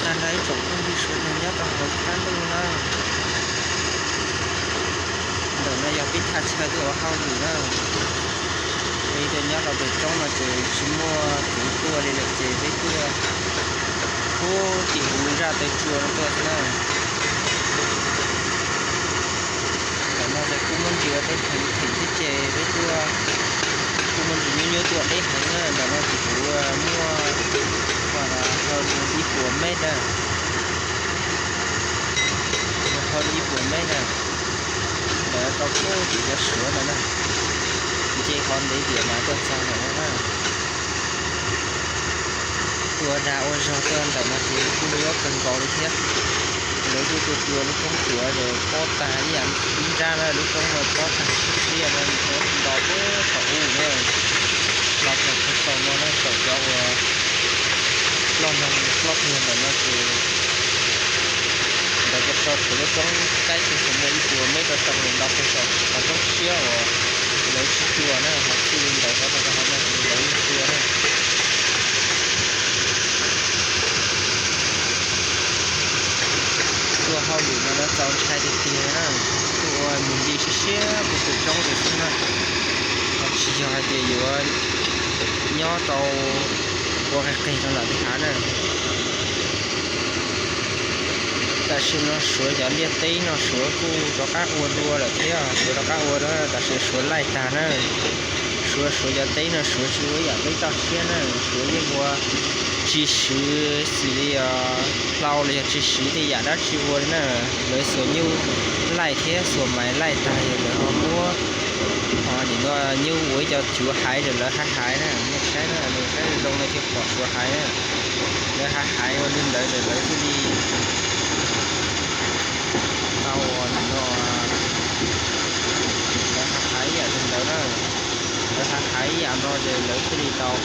Dag ib tsoom phooj ywg sawv daws nyob rau hauv qab ntuj na. Ntawm no yog peb thaj chaw tuaj ua hauj lwm na. Peb tuaj nyob rau pem roob no ces tsis muaj kev tuaj li lawm ces peb tuaj pub tim huv zaj taw tsua no tuaj xwb na. Ntawm no ces kuj muaj ntsis ua teb theem thiab ces peb tuaj kuj muaj ntsis nyuaj nyuaj tuaj deb heev na. Ntawm no ces kuv muaj hlau ib puas mev na. Hlau ib puas mev na. Ntawm no tau pub tim cov suav no na. Nce qhov ntev tiam mas tuaj txog ntawm no na. Tuaj dag ua zog tuaj ntawm no ces kuj nyuaj kawg nkaus li thiab. Lawv kuj tuaj tua lub roob tuav ces pob tag ib yam ib nrab na, lub roob no pob tag siab siab no, nto pem saum ub na. Nto pem saum no na, saum cov uas ploj noog ploj tuag ntawm no ces ntawd ces so tshuav lub roob kaib kiag saum no ib puas mev rau saum, nto pem saum qhov roob siab uas lawv tsis tua na, ho txij li ntawd rov rau qhov no ces lawv yeej tua na. Tuaj hauj lwm no lawv txaus ntshai tiag tiag na, tuaj ua mus nce siab siab puag pem roob li xwb na, ho tsis yog hais tias yuav nyob rau ua qis qis rau nram tej hav na. Tam sim no suav cov liaj teb no suav kuj rov qab ua dua lawm thiab, suav rov qab ua dua, tam sim suav laij tag na. Suav, suav cov teb no suav tsis ua ib yam peb toj siab na, suav yeej ua tsis siv xws li hlau los yog tsis siv tej yam dab tsi ua li na. Lawv xuas nyuj laij thiab xuas maiv laij tag ces lawv ho muab nim no nyuj ua ib co cuav haiv rau lawv haiv haiv na, nej saib na, saib zoo no thiaj pom suav haiv na. Lawv haiv haiv ua li ntawd ces lawv thiaj li tau ua nim no, lawv haiv haiv ib yam li ntawd na. Lawv haiv haiv ib yam no ces lawv thiaj li tau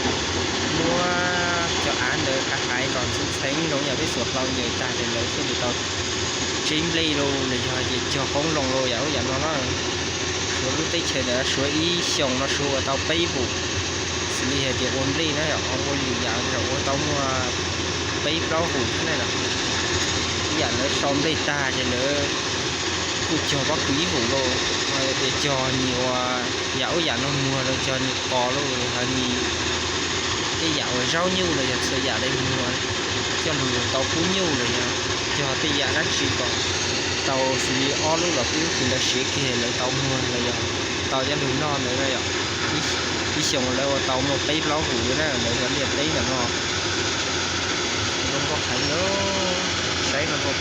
muab cov av ntawd haiv haiv kom ntxhee ntxhee zoo yam peb xuas hlau ncaws tag ces lawv thiaj li tau tseb nplej los los yog hais tias cog qoob loo los yam ub yam no na. Suav lub teb chaws ntawd suav ib xyoos no suav ua tau peb vum, xws li hais tias ua nplej na yom, ua lwm yam los ua tau muaj peb plaub vum thiab na yom. Ib yam lawv sau nplej tag ces lawv kuj cog pob kws ib vum lauj, ho yog tias cog nyias ua yam ub yam no muag los cog nyias qos lauj, ho nyias tej yam uas zaub nyuj los yog txhua yam li muag coj lug tau pub nyuj los yog cog tej yam dab tsi kom tau xws li ob lub los peb lub kws ntawd siav kiag lawv tau muag los yog tau coj lug noj ntawd na yom. Ib xyoos lawv ua tau muaj peb plaub vum na, lawv cov liaj teb ntawm no. Zoo nkauj heev li. Saib no rau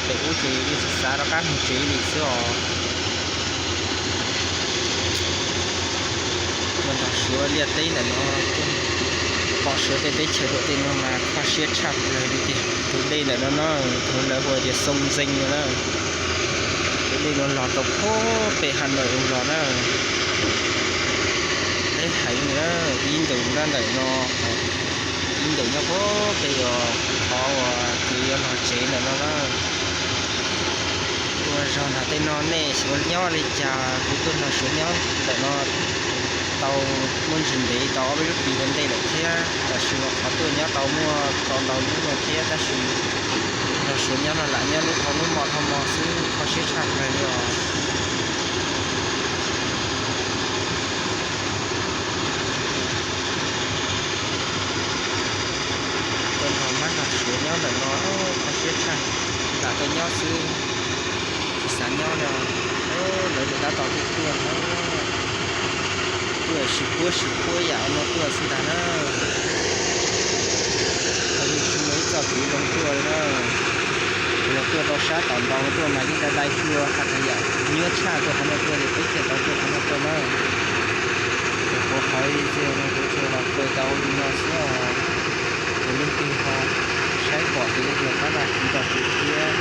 pem ub ces yeej tsis xav rov qab mus tsev li xwb os. Tuaj nrog suav liaj teb ntawm no, pom suav tej teb chaws luam tej no mas kho siab tshaj plaws li tiag. Tus dej ntawm no no, tus lawv hu tias Xoo Ntxee no na. Tus dej no los tau puag pem Has Nawm los na. Deb heev na, ib ntus nyob ntawm no, ib ntus nyob puag pem uas qhov uas kev yuav los tsev ntawm no na. Tuaj zog nram tej no nej suav nyob li cas, kuv tuaj nrog suav nyob ntawm no tau muaj ntsis ntev tau ob peb lub hlis ua ntej lawm thiab, tam sim no qhov tuaj nyob tau muaj tau ntau hnub no thiab, tab sis nrog suav nyob no lam nyob hnub dhau hnub mos dhau mos xwb, kho siab tshaj plaws li os. Tuaj nrog mab nrog suav nyob ntawm no, kho siab tshaj, lam tuaj nyob xwb, tsis xav nyob li. Lawv tab tom tuaj tuaj, tuaj sim puab sim puab yam no tuaj xwb ntag na. Tsis muaj ib txoj kev zoo tuaj li na. Yog tuaj rau sab tom nraud tuaj mas yeej dai dai hlua, hais tias yam nyuaj tshaj tuaj qhov no tuaj ces peb thiaj tau tuaj qhov no tuaj na. Ces kuv qhov video no kuv tsuas los kaw tau li no xwb os. Ces leej twg ho saib pom ces leej twg pab dag kuv rau kuv thiab.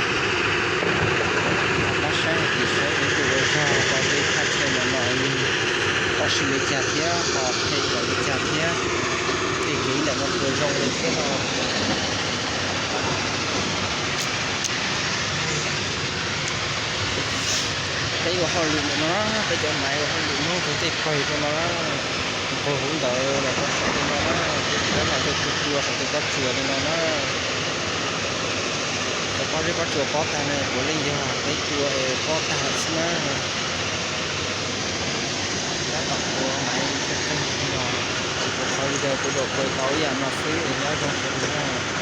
Ho pab saib hais tias saib kuv tus ua zog rau tej thaj chaw no no li, ho sib li cas thiab ho phem yam li cas thiab, tej kev ntawm no puas zoo li thiab no. Peb ua hauj lwm ntawm no, peb cov maiv ua hauj lwm Hmoob rau tej pawg rau no, nqug hauv ntawd los rau saum tej no na, tej kab no tej tua tua saum tej kab tsuas tej no na. Pob zeb pob tsuas pob tag no puav leej yog peb tua es pob tag lawm xwb na. Tab tom tua maiv tseem ceeb li no, ces kuv qhov video kuv daum pais tau ib yam no xwb es nyob zoo sawv daws na.